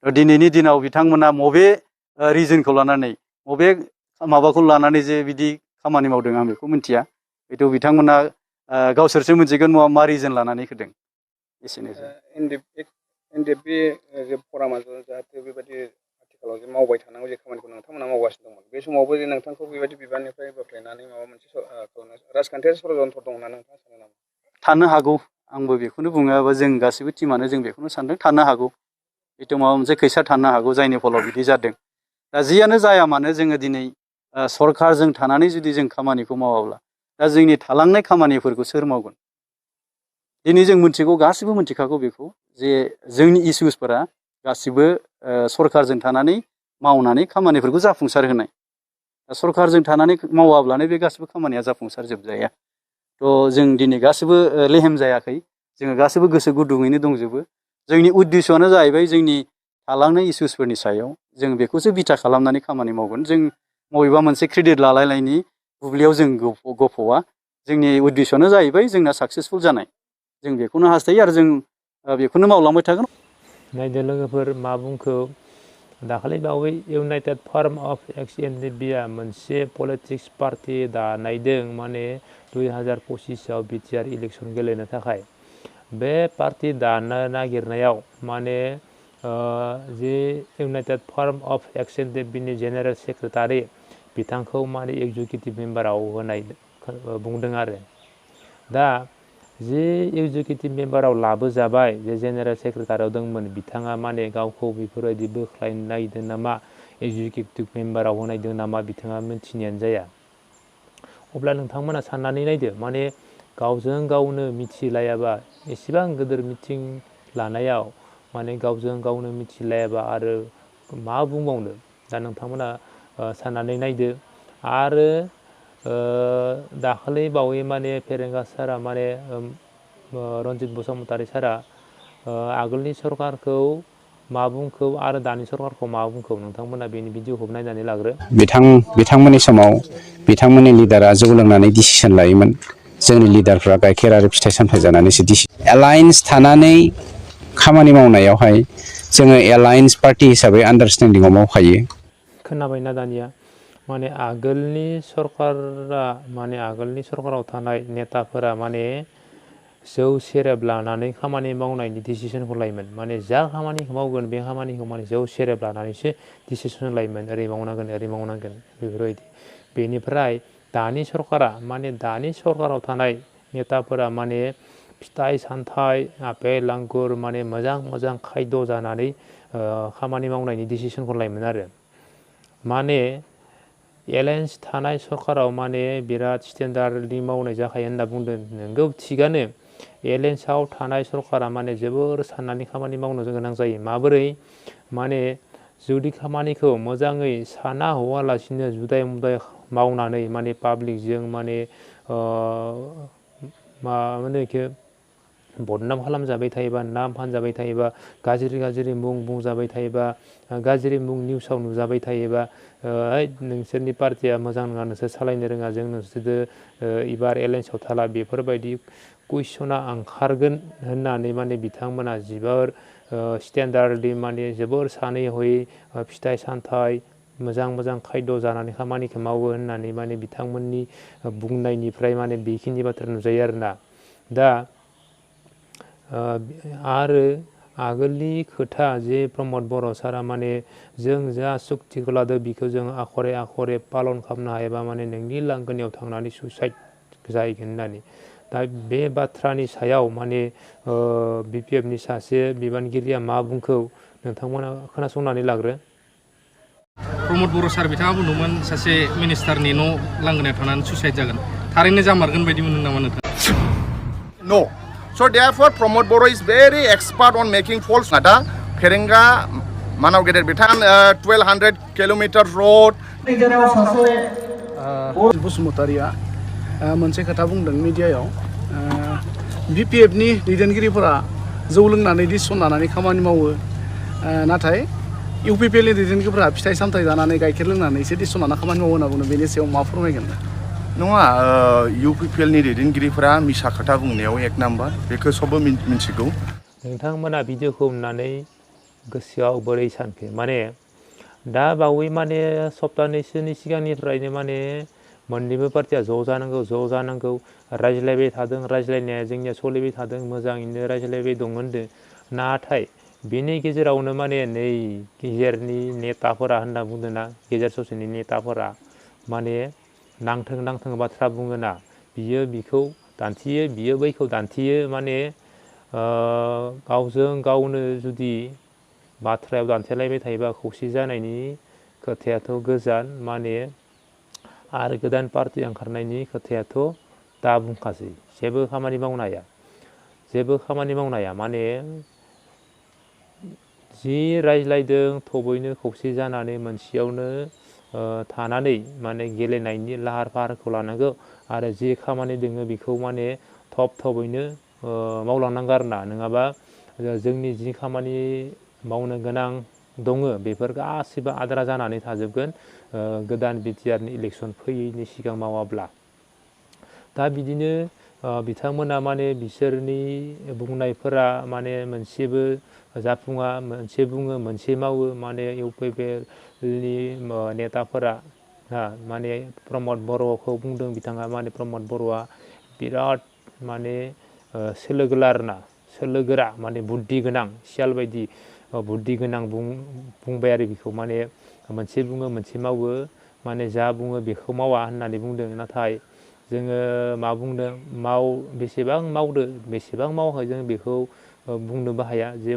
दिनैनि दिनाव बिथांमोना मबे रिजनखौ लानानै मबे माबाखौ लानानै जे बिदि खामानि मावदों आं बेखौ मिथिया हयथ' बिथांमोना गावसोरसो मिथिगोन मा रिजन लानानै होदों एसेनोसै NDFB जे फरामा जाहाथे बेबायदि आथिखालाव जे मावबाय थानांगौ जे खामानिखौ नोंथांमोना मावगासिनो दंमोन बे समावबो जे नोंथांखौ बेबायदि बिबाननिफ्राय बोख्लायनानै माबा मोनसे राजखान्थियारि षड़यन्त्र दं होनना नोंथाङा सानो नामा? थानो हागौ आंबो बेखौनो बुङो जों गासैबो टिमानो जों बेखौनो सानदों थानो हागौ हयथ' माबा मोनसे खैसा थानो हागौ जायनि फलाव बिदि जादों दा जियानो जाया मानो जोङो दिनै सरखारजों थानानै जुदि जों खामानिखौ मावाब्ला दा जोंनि थालांनाय खामानिफोरखौ सोर मावगोन दिनै जों मिथिगौ गासिबो मिथिखागौ बेखौ जे जोंनि इसुसफोरा गासिबो सरखारजों थानानै मावनानै खामानिफोरखौ जाफुंसार होनाय दा सरखारजों थानानै मावाब्लानो बे गासिबो खामानिया जाफुंसार जोबजाया थ' जों दिनै गासिबो लेहेम जायाखै जोङो गासिबो गोसो गुदुङैनो दंजोबो जोंनि उद्देश्यआनो जाहैबाय जोंनि थालांनाय इसुसफोरनि सायाव जों बेखौसो बिथा खालामनानै खामानि मावगोन जों बबेबा मोनसे क्रेडिट लालायलायनि बुब्लियाव जों गफ'आ जोंनि उद्देश्यआनो जाहैबाय जोंना साक्सेसफुल जानाय जों बेखौनो हास्थायो आरो जों बेखौनो मावलांबाय थागोन। नायदो लोगोफोर मा बुंखो दाखालि बावै इउनाइटेड फार्म अफ NDFBआ मोनसे पलिटिक्स पार्टि दानायदों माने 2025आव BTR इलेक्सन गेलेनो थाखाय बे पार्टि दानो नागिरनायाव माने जे इउनाइटेड फार्म अफ NDFBनि जेनेरेल सेक्रेटारि बिथांखौ माने एग्जिकिउटिभ मेम्बाराव होनाय बुंदों आरो दा जे एग्जिकिउटिभ मेम्बाराव लाबोजाबाय जे जेनेरेल सेक्रेटारियाव दंमोन बिथाङा माने गावखौ बेफोरबायदि बोख्लायनो नागिरदों नामा एग्जिकिउटिभ मेम्बाराव होनायदों नामा बिथाङा मिथिनायानो जाया अब्ला नोंथांमोना साननानै नायदो माने गावजों गावनो मिथिलायाबा एसेबां गिदिर मिटिं लानायाव माने गावजों गावनो मिथिलायाबा आरो मा बुंबावनो दा नोंथांमोना साननानै नायदो आरो दाखालि बावै माने फेरेंगा सारा माने रन्जित बसुमतारी सारा आगोलनि सरकारखौ मा बुंखौ आरो दानि सरकारखौ मा बुंखौ नोंथांमोना बेनि भिडिअखौ नायनानै लाग्रो। बिथांमोननि समाव बिथांमोननि लिडारा जौ लोंनानै डिसिसन लायोमोन जोंनि लिडारफ्रा गाइखेर आरो फिथाइ सामथाइ जानानैसो एलायन्स थानानै खामानि मावनायावहाय जोङो एलायन्स पार्टि हिसाबै आन्डारस्टेन्डिंआव मावखायो। खोनाबायना दानिया माने आगोलनि सरकाराव थानाय नेताफोरा माने जौ सेरेब लानानै खामानि मावनायनि डिसिसनखौ लायोमोन माने जा खामानिखौ मावगोन बे खामानिखौ माने जौ सेरेब लानानैसो डिसिसन लायोमोन ओरै मावनांगोन बेफोरबायदि बेनिफ्राय दानि सरकाराव थानाय नेताफोरा माने फिथाइ सामथाइ आपेल आंगुर माने मोजां खायद' जानानै खामानि मावनायनि डिसिसनखौ लायोमोन आरो माने एलायन्स थानाय सरकाराव माने बिराद स्टेन्डार्डनि मावनाय जाखायो होनना बुंदों नोंगौ थिगानो एलायन्सआव थानाय सरकारा माने जोबोर साननानै खामानि मावनो गोनां जायो माबोरै माने जुदि खामानिखौ मोजाङै साना हवालासिनो जुदाय मुदाय मावनानै माने पाब्लिकजों माने मा होनो बेखौ बदनाम खालामजाबाय थायोबा नाम फानजाबाय थायोबा गाज्रि मुं बुंजाबाय थायोबा गाज्रि मुं निउसाव नुजाबाय थायोबा नोंसोरनि पार्टिया मोजां नङा नोंसोर सालायनो रोङा जों नोंसोरजों एबार एलायन्सआव थाला बेफोरबायदि कुइसना ओंखारगोन होननानै माने बिथांमोना जोबोर स्टेन्डार्डलि माने जोबोर सानै हयै फिथाइ सामथाइ मोजां खायद' जानानै खामानिखौ मावो होननानै माने बिथांमोननि बुंनायनिफ्राय माने बेखिनि बाथ्रा नुजायो आरोना दा आरो आगोलनि खोथा जे प्रमद बर' सारा माने जों जा सुक्तिखौ लादो बेखौ जों आखरे पालन खालामनो हायाबा माने नोंनि लांगोनायाव थांनानै सुइसाइड जाहैगोन होननानै दा बे बाथ्रानि सायाव माने BPFनि सासे बिबानगिरिया मा बुंखौ नोंथांमोना खोनासंनानै लाग्रो। प्रमद बर' सार बिथाङा बुंदोंमोन सासे मिनिस्टारनि न' लांगोनायाव थानानै सुइसाइड जागोन थारैनो जामारगोन बायदि मोनदों नामा नोंथाङा? No. So therefore Pramod Boro is very expert on making false data. Ferenga Manaw Gedet Bitan 1200 kilometer road. बसुमतारीया मोनसे खोथा बुंदों मिडियायाव BPFनि दैदेनगिरिफोरा जौ लोंनानै डिसिसन लानानै खामानि मावो नाथाय UPPLनि दैदेनगिरिफोरा फिथाइ सामथाइ जानानै गाइखेर लोंनानैसो डिसिसन लाना खामानि मावो होनना बुंदों बेनि सायाव मा फोरमायगोन? नङा UPPLनि दैदेनगिरिफोरा मिसा खोथा बुंनायाव एक नाम्बार बेखौ सबबो मिथिगौ। नोंथांमोना भिडिअखौ नुनानै गोसोआव बोरै सानखो माने दा बावै माने सप्तानैसोनि सिगांनिफ्रायनो माने मोननैबो पार्टिया ज' जानांगौ रायज्लायबाय थादों रायज्लायनाया जोंनिया सोलिबाय थादों मोजाङैनो रायज्लायबाय दं होनदों नाथाय बेनि गेजेरावनो माने नै गेजेरनि नेताफोरा होनना बुंदोंना गेजेर ससेनि नेताफोरा माने नांथों बाथ्रा बुङोना बियो बिखौ दान्थियो बियो बैखौ दान्थियो माने गावजों गावनो जुदि बाथ्रायाव दान्थेलायबाय थायोबा खौसे जानायनि खोथायाथ' गोजान माने आरो गोदान पार्टि ओंखारनायनि खोथायाथ' दा बुंखासै जेबो खामानि मावनो हाया माने जि रायज्लायदों थबैनो खौसे जानानै मोनसेयावनो थानानै माने गेलेनायनि लाहार फाहारखौ लानांगौ आरो जि खामानि दोङो बेखौ माने थबैनो मावलांनांगौ आरोना नङाबा जोंनि जि खामानि मावनो गोनां दङ बेफोर गासिबो आद्रा जानानै थाजोबगोन गोदान BTRनि इलेक्सन फैयैनि सिगां मावाब्ला दा बिदिनो बिथांमोना माने बिसोरनि बुंनायफोरा माने मोनसेबो जाफुङा मोनसे बुङो मोनसे मावो माने UPPनि नेताफोरा माने प्रमद बर'खौ बुंदों बिथाङा माने प्रमद बर'आ बिराद माने सोलो गोरा माने बुद्धि गोनां सियाल बायदि बुद्धि गोनां बुंबाय आरो बेखौ माने मोनसे बुङो मोनसे मावो माने जा बुङो बेखौ मावा होननानै बुंदों नाथाय जोङो मा बुंदों बेसेबां मावदो बेसेबां मावाखै जों बेखौ बुंनोबो हाया जे